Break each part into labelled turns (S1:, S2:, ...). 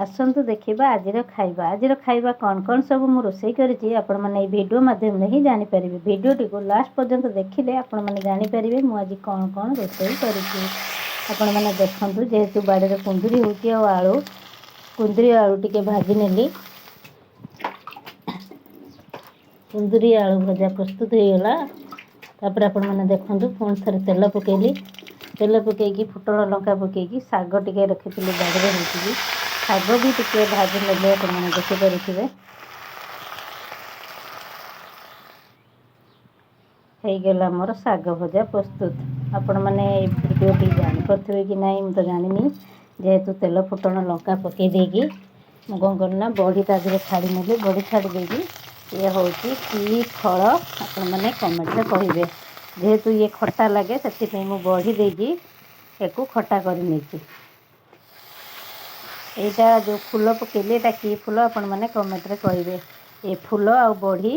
S1: ଆସନ୍ତୁ ଦେଖିବା ଆଜିର ଖାଇବା। ଆଜିର ଖାଇବା କ'ଣ କ'ଣ ସବୁ ମୁଁ ରୋଷେଇ କରିଛି, ଆପଣମାନେ ଏଇ ଭିଡ଼ିଓ ମାଧ୍ୟମରେ ହିଁ ଜାଣିପାରିବେ। ଭିଡ଼ିଓଟିକୁ ଲାଷ୍ଟ ପର୍ଯ୍ୟନ୍ତ ଦେଖିଲେ ଆପଣମାନେ ଜାଣିପାରିବେ ମୁଁ ଆଜି କ'ଣ କ'ଣ ରୋଷେଇ କରିଛି। ଆପଣମାନେ ଦେଖନ୍ତୁ, ଯେହେତୁ ବାଡ଼ିରେ କୁନ୍ଦୁରି ହେଉଛି ଆଉ ଆଳୁ, କୁନ୍ଦୁରି ଆଳୁ ଟିକେ ଭାଜି ନେଲି। କୁନ୍ଦୁରି ଆଳୁ ଭଜା ପ୍ରସ୍ତୁତ ହେଇଗଲା। ତାପରେ ଆପଣମାନେ ଦେଖନ୍ତୁ, ପୁଣି ଥରେ ତେଲ ପକାଇଲି। ତେଲ ପକାଇକି ଫୁଟଣ ଲଙ୍କା ପକାଇକି ଶାଗ ଟିକେ ରଖିଥିଲି, ବାଡ଼ିରେ ହେଉଛି ବି, ଶାଗ ବି ଟିକେ ଭାଜି ନେଲେ। ଆପଣମାନେ ଦେଖିପାରୁଥିବେ, ହେଇଗଲା ମୋର ଶାଗ ଭଜା ପ୍ରସ୍ତୁତ। ଆପଣମାନେ ଏ ଭିଡ଼ିଓଟି ଜାଣିପାରୁଥିବେ କି ନାହିଁ ମୁଁ ତ ଜାଣିନି। ଯେହେତୁ ତେଲ ଫୁଟଣ ଲଙ୍କା ପକାଇ ଦେଇକି ମୁଁ କ'ଣ କଲି ନା ବଢ଼ି ତା ଦେହରେ ଛାଡ଼ି ନେଲି। ବଢ଼ି ଛାଡ଼ି ଦେଇକି ଇଏ ହେଉଛି କି ଫଳ, ଆପଣମାନେ କମେଣ୍ଟରେ କହିବେ। ଯେହେତୁ ଇଏ ଖଟା ଲାଗେ, ସେଥିପାଇଁ ମୁଁ ବଢ଼ି ଦେଇକି ୟାକୁ ଖଟା କରି ନେଇଛି। ଏଇଟା ଯେଉଁ ଫୁଲ ପକେଇଲି, ଏଇଟା କି ଫୁଲ, ଆପଣମାନେ କମେଣ୍ଟରେ କହିବେ। ଏ ଫୁଲ ଆଉ ବଢ଼ି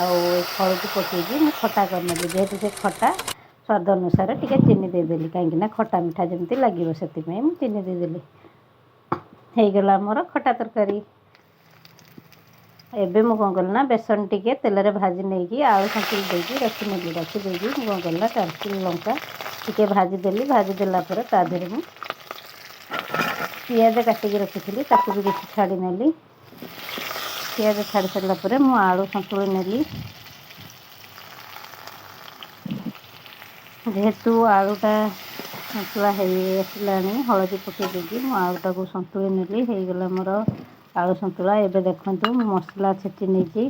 S1: ଆଉ ଏ ଫଳକୁ ପକେଇକି ମୁଁ ଖଟା କରିନେଲି। ଯେହେତୁ ସେ ଖଟା, ସ୍ୱାଦ ଅନୁସାରେ ଟିକେ ଚିନି ଦେଇଦେଲି, କାହିଁକିନା ଖଟା ମିଠା ଯେମିତି ଲାଗିବ ସେଥିପାଇଁ ମୁଁ ଚିନି ଦେଇଦେଲି। ହେଇଗଲା ମୋର ଖଟା ତରକାରୀ। ଏବେ ମୁଁ କ'ଣ କଲି ନା ବେସନ ଟିକେ ତେଲରେ ଭାଜି ନେଇକି ଆଳୁ ସନ୍ତୁଳି ଦେଇକି ରଖିନେଲି। ରଖିଦେଇକି ମୁଁ କ'ଣ କଲି ନା କାଶ୍ମୀର ଲଙ୍କା ଟିକେ ଭାଜିଦେଲି। ଭାଜିଦେଲା ପରେ ତା ଦେହରେ ମୁଁ ପିଆଜ କାଟିକି ରଖିଥିଲି, ତାକୁ ବି କିଛି ଛାଡ଼ି ନେଲି। ପିଆଜ ଛାଡ଼ି ସାରିଲା ପରେ ମୁଁ ଆଳୁ ସନ୍ତୁଳି ନେଲି। ଯେହେତୁ ଆଳୁଟା ସନ୍ତୁଳା ହେଇ ଆସିଲାଣି, ହଳଦୀ ପକାଇ ଦେଇକି ମୁଁ ଆଳୁଟାକୁ ସନ୍ତୁଳି ନେଲି। ହେଇଗଲା ମୋର ଆଳୁ ସନ୍ତୁଳା। ଏବେ ଦେଖନ୍ତୁ, ମୁଁ ମସଲା ଛେଚି ନେଇଛି।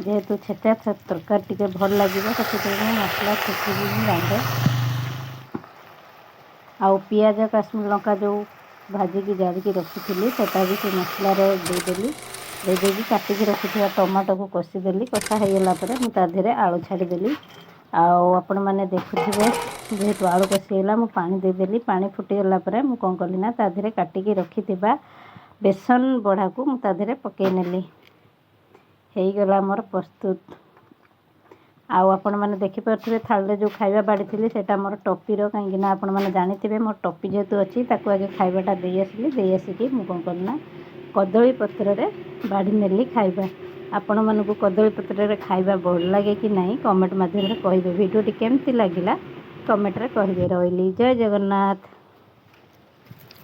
S1: ଯେହେତୁ ଛେଚା ତରକାରୀ ଟିକେ ଭଲ ଲାଗିବ, ସେଥିପାଇଁ ମୁଁ ମସଲା ଛେଚିକି ହିଁ ରାନ୍ଧେ। ଆଉ ପିଆଜ କାଶ୍ମୀର ଲଙ୍କା ଯେଉଁ ଭାଜିକି ଜାରିକି ରଖିଥିଲି, ସେଟା ବି ସେ ମସଲାରେ ଦେଇଦେଲି। ଦେଇଦେଇକି କାଟିକି ରଖିଥିବା ଟମାଟୋକୁ କଷିଦେଲି। କଷା ହେଇଗଲା ପରେ ମୁଁ ତା ଦେହରେ ଆଳୁ ଛାଡ଼ିଦେଲି। ଆଉ ଆପଣମାନେ ଦେଖୁଥିବେ, ଯେହେତୁ ଆଳୁ କଷି ହେଇଗଲା, ମୁଁ ପାଣି ଦେଇଦେଲି। ପାଣି ଫୁଟିଗଲା ପରେ ମୁଁ କ'ଣ କଲି ନା ତା ଦେହରେ କାଟିକି ରଖିଥିବା ବେସନ ବଢ଼ାକୁ ମୁଁ ତା ଦେହରେ ପକାଇ ନେଲି। ହେଇଗଲା ମୋର ପ୍ରସ୍ତୁତ। ଆଉ ଆପଣମାନେ ଦେଖିପାରୁଥିବେ, ଥାଳିରେ ଯେଉଁ ଖାଇବା ବାଢ଼ିଥିଲି ସେଇଟା ମୋର ଟପିର, କାହିଁକିନା ଆପଣମାନେ ଜାଣିଥିବେ ମୋର ଟପି ଯେହେତୁ ଅଛି, ତାକୁ ଆଗେ ଖାଇବାଟା ଦେଇ ଆସିଲି। ଦେଇ ଆସିକି ମୁଁ କ'ଣ କଲି ନା କଦଳୀ ପତ୍ରରେ ବାଢ଼ି ନେଲି ଖାଇବା। ଆପଣମାନଙ୍କୁ କଦଳୀ ପତ୍ରରେ ଖାଇବା ଭଲ ଲାଗେ କି ନାହିଁ, କମେଣ୍ଟ ମାଧ୍ୟମରେ କହିବେ। ଭିଡ଼ିଓଟି କେମିତି ଲାଗିଲା କମେଣ୍ଟରେ କହିବେ। ରହିଲି, ଜୟ ଜଗନ୍ନାଥ।